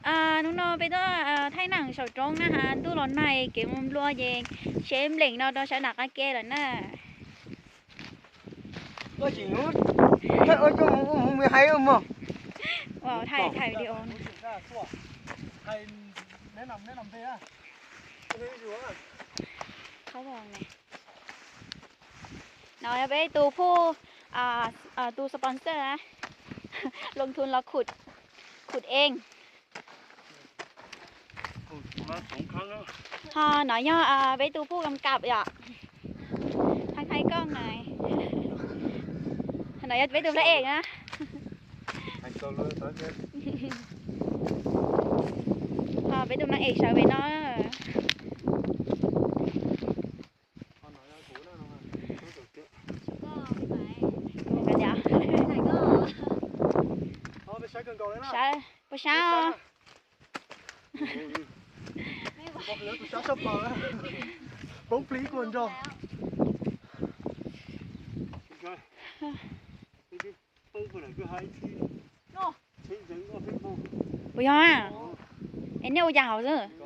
Hnub no peb tuaj thaij neeg saum roob na has, ntuj los nag kev mus nplua ces seb npleem no rau sawv daws qab ke lawm na. Thaij video. No yog peb tus phuj, tus sponsor, loo thun los khum eej. Ho no yog peb tus phuj kam kam yom. Thaij thaij koj na. No yog peb tus naj ees na. Ho peb tus naj ees sawv pem no. Puas sab? Poob plig kuj nrog. Puas yog? Es nej ua cas hauv xwb?